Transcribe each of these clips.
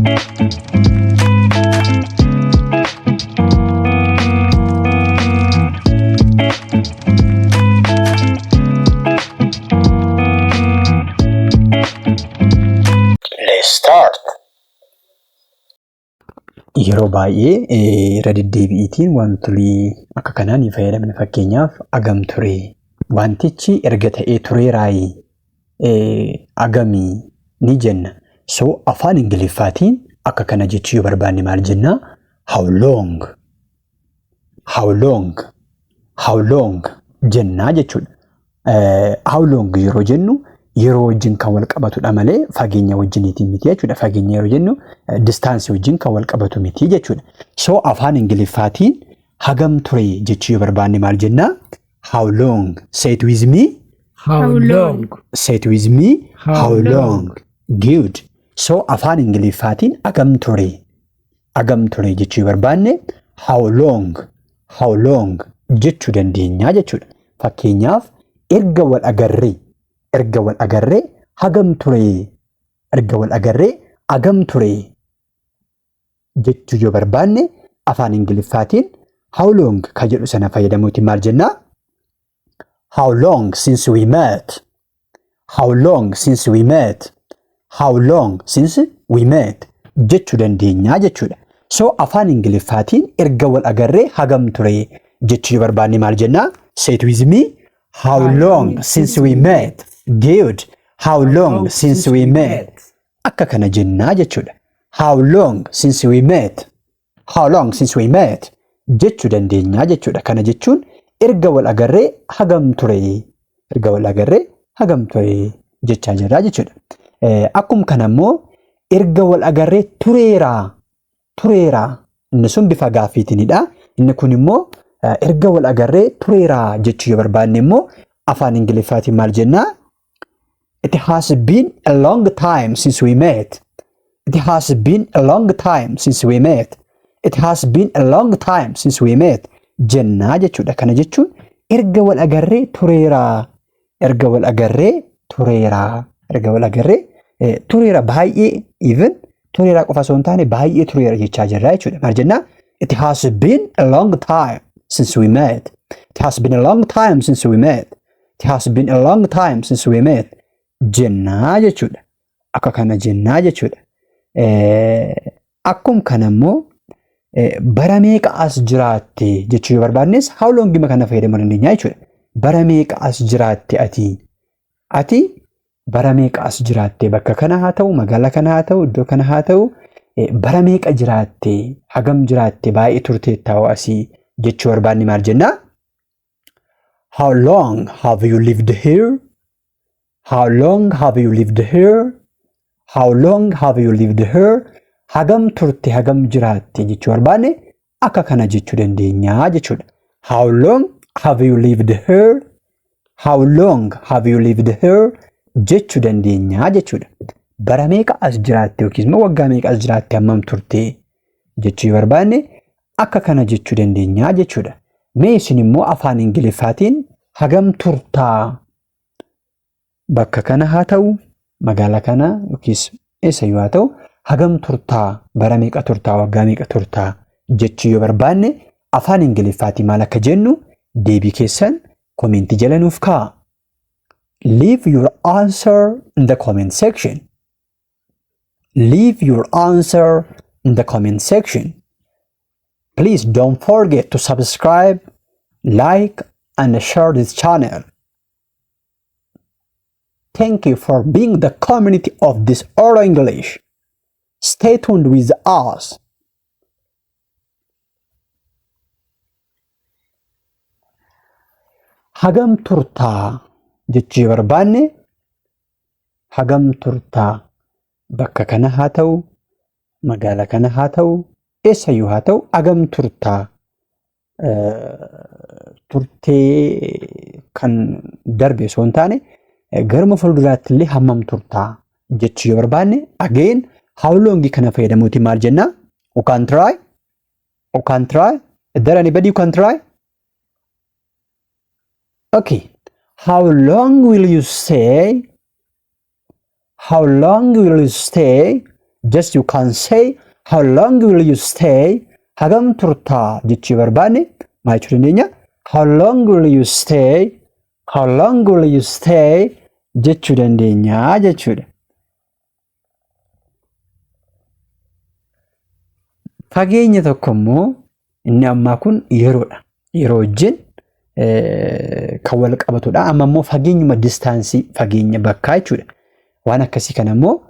Let's start. Yeroo baay'ee irra deddeebi'iitiin wantoolii akka kanaa ni fayyadamna. Fakkeenyaaf agam ture, wantichi erga ta'ee tureeraayi, agamii ni jenna. So afaan Ingiliffaatiin akka kana jechuu yoo barbaanne maal jennaa? How long? How long? How long jennaa jechuudha. How long yeroo jennu yeroo wajjin kan wal qabatudha malee fageenya wajjiniitiin miti jechuudha. Fageenya yeroo jennu distaansii wajjin kan wal qabatu miti jechuudha. So afaan Ingiliffaatiin hagam ture jechuu yoo barbaanne maal jennaa? How long? Say it with me. How long? Say it with me. How long? Good. So afaan Ingiliffaatiin hagam ture? Hagam ture jechuu yoo barbaanne how long? How long jechuu dandeenya jechuudha. Fakkeenyaaf erga wal agarree erga wal agarree hagam ture erga wal agarree hagam ture jechuu yoo barbaanne afaan Ingiliffaatiin how long ka jedhu sana fayyadamuutiin maal jennaa? How long since we met? How long since we met? How long since we met? Jechuu dandeenya jechuudha. So afaan Ingiliffaatiin erga wal agarree hagam ture jechuu yoo barbaanne maal jennaa? Say it with me. How long since we met? Good. How long since we met? Akka kana jennaa jechuudha. How long since we met? How long since we met? Jechuu dandeenya jechuudha. Kana jechuun erga wal agarree hagam ture? Erga wal agarree hagam ture jechaa jirra jechuudha. Akkuma kana immoo erga wal agarree tureeraa tureeraa inni sun bifa gaaffiitiinidha. Inni kun immoo erga wal agarree tureeraa jechuu yoo barbaanne immoo afaan Ingiliffaatiin maal jennaa? It has been a long time since we met. It has been a long time since we met. It has been a long time since we met jennaa jechuudha. Kana jechuun erga wal agarree tureeraa. Erga wal agarree tureeraa. Erga wal agarree tureera baay'ee even tureeraa qofa osoo hin taane baay'ee tureera jechaa jirra jechuudha. Maal jennaa? It has been a long time since we met. It has been a long time since we met. It has been a long time since we met jennaa jechuudha. Akka kana jennaa jechuudha. Akkuma kana immoo bara meeqa as jiraatte jechuu yoo barbaannes how long kana fayyadamuu dandeenya jechuudha. Bara meeqa as jiraatte ati? Ati bara meeqa as jiraatte? Bakka kana haa ta'u, magaalaa kana haa ta'u, iddoo kana haa ta'u, bara meeqa jiraatte? Hagam jiraatte? Baay'ee turteetta hoo asii jechuu barbaanne maal jennaa? How long have you lived here? How long have you lived here? How long have you lived here? Hagam turte, hagam jiraatte jechuu barbaanne akka kana jechuu dandeenya jechuudha. How long have you lived here? How long have you lived here? Jechuu dandeenya jechuudha. Bara meeqa as jiraatte yookiis immoo waggaa meeqa as jiraatte hammam turte jechuu barbaanne akka kana jechuu dandeenya jechuudha. Mee isin immoo afaan Ingiliffaatiin hagam turtaa? Bakka kana haa ta'u, magaalaa kana yookiis eessayyuu haa ta'u, hagam turtaa? Bara meeqa turtaa? Waggaa meeqa turtaa? Jechuu yoo barbaanne afaan Ingiliffaatiin maal akka jennu deebii keessan komentii jala nuuf kaa'a. Leave your answer in the comment section. Leave your answer in the comment section. Please don't forget to subscribe, like, and share this channel. Thank you for being the community of this Oro English. Stay tuned with us. Hagam turtaa jechuu yoo barbaanne hagam turtaa bakka kana haa ta'u, magaalaa kana haa ta'u, eessayyuu haa ta'u hagam turtaa turtee kan darbe osoo hin taane garuma fuulduraatti illee hammam turtaa jechuu yoo barbaanne again how long kana fayyadamuutiin maal jennaa? You can try. You can try. Is there anybody you can try? Okay. How long will you stay? How long will you stay? Just you can say how long will you stay? Hagam turtaa jechuu barbaanne maal jechuu dandeenya? How long will you stay? How long will you stay? Jechuu dandeenya jechuudha. Fageenya tokko immoo inni ammaa kun yeroodha. Yeroo wajjin kan wal qabatudha. Amma immoo fageenyuma distaansii fageenya bakkaa jechuudha. Waan akkasii kana immoo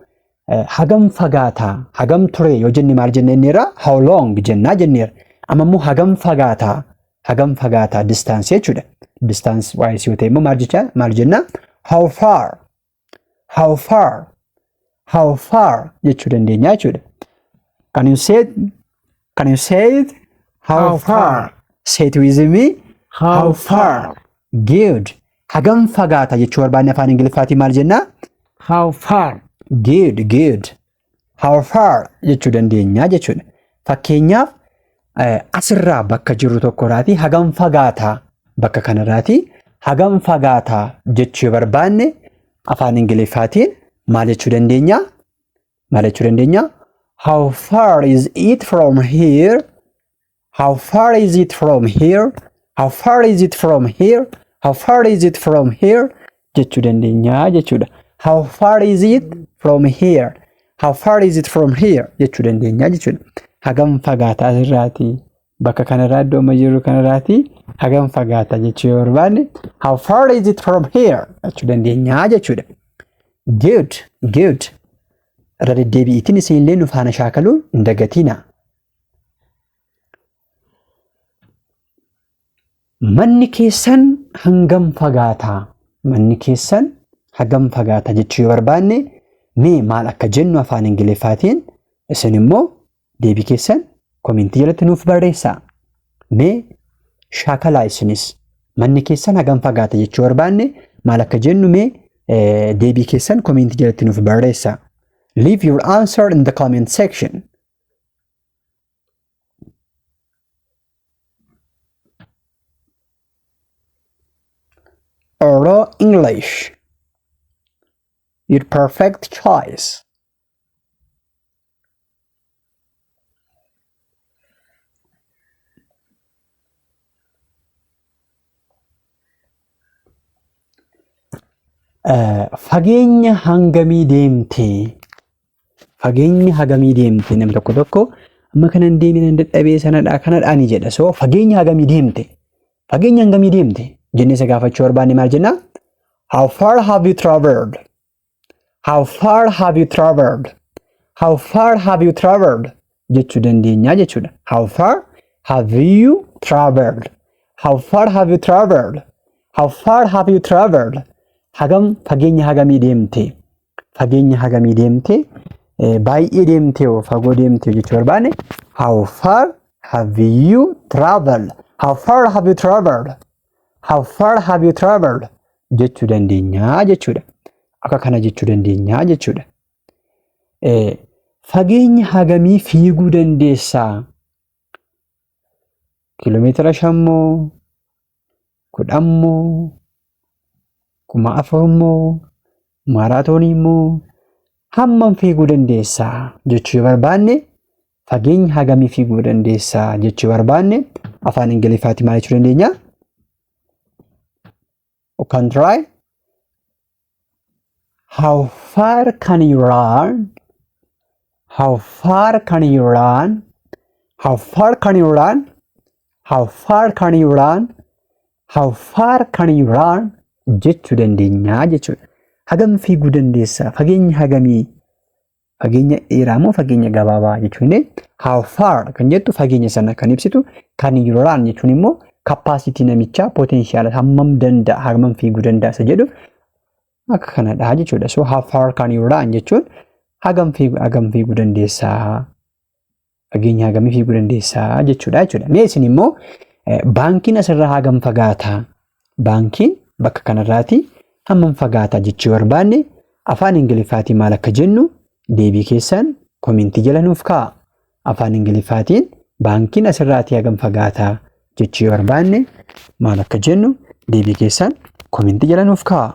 hagam fagaataa hagam ture yoo jenne maal jenne inniirra how long jennaa jenneera. Amma immoo hagam fagaataa hagam fagaataa distaansii jechuudha. Distaansii waayee yoo ta'e immoo maal jechaa maal jennaa how far how far how far jechuu dandeenya jechuudha. Can you say it? Can you say it? How, How far? far? Say it with me. How far? Good. Hagam fagaata jechuu barbaanne afaan Ingiliffaatiin maal jennaa? How far? Good, good. How far jechuu dandeenya jechuudha. Fakkeenyaaf asirraa bakka jirru tokkorraatii hagam fagaataa bakka kanarraatii hagam fagaataa jechuu barbaanne afaan Ingiliffaatiin maal jechuu dandeenya? Maal jechuu dandeenya? How far is it from here? How far is it from here? How far is it from here? How far is it from here? Jechuu dandeenya jechuudha. How far is it from here? How far is it from here? Jechuu dandeenya jechuudha. Hagam fagaataa asirraatii bakka kanarraa iddoo amma jirru kanarraatii hagam fagaataa jechuu yoo barbaanne how far is it from here? Jechuu dandeenya jechuudha. Good, good. Irra deddeebi'iitiin isinillee nu faana shaakaluu hin dagatinaa. Manni keessan hangam fagaataa? Manni keessan hagam fagaataa jechuu yoo barbaanne mee maal akka jennu afaan Ingiliffaatiin isin immoo deebii keessan komentii jalatti nuuf barreessaa. Mee shaakalaa isinis manni keessan hagam fagaata jechuu barbaanne maal akka jennu mee deebii keessan komentii jalatti nuuf barreessaa. Leave your answer in the comment section. Oro English. Your perfect choice. Fageenya hangamii deemte? Fageenya hagamii deemte? Namni tokko tokko amma kanan deemee nan dadhabee sanadhaa kanadhaa ni jedha. So fageenya hagamii deemte? Fageenya hangamii deemte? Jennee isa gaafachuu barbaanne maal jennaa? How far have you traveled? How far have you traveled? How far have you traveled? Jechuu dandeenya jechuudha. How far have you traveled? How far have you traveled? How far have you traveled? Hagam fageenya hagamii deemte? Fageenya hagamii deemte? Baay'ee deemte hoo fagoo deemte jechuu barbaanne how far have you traveled? How far have you traveled? How far have you traveled? Jechuu dandeenya jechuudha. Akka kana jechuu dandeenya jechuudha. Fageenya hagamii fiiguu dandeessaa? Kiiloomeetira 5 moo? 10 moo? 4000 moo? Maaraatoonii moo? Hammam fiiguu dandeessaa jechuu barbaanne fageenya hagamii fiiguu dandeessaa jechuu barbaanne afaan Ingiliffaatiin maal jechuu dandeenya? You can try. How far can you run? How far can you run? How far can you run? How far can you run? How far can you run? Jechuu dandeenya jechuudha. Hagam fiiguu dandeessaa? Fageenya hagamii? Fageenya dheeraa moo fageenya gabaabaa jechuun how far kan jettu fageenya sana kan ibsitu, can you run jechuun immoo capacity namichaa potential hammam danda'a hammam fiiguu danda'a isa jedhu akka kanadha jechuudha. So how far can you run jechuun hagam fiiguu dandeessaa? Fageenya hagamii fiiguu dandeessaa jechuudha jechuudha. Mee isin immoo baankiin asirraa hagam fagaataa? Baankiin bakka kanarraati hammam fagaataa jechuu barbaanne afaan Ingiliffaatiin maal akka jennu deebii keessan komentii jala nuuf kaa'a. Afaan Ingiliffaatiin baankiin asirraatii hagam fagaataa jechuu barbaanne maal akka jennu deebii keessan komentii jala nuuf kaa'a.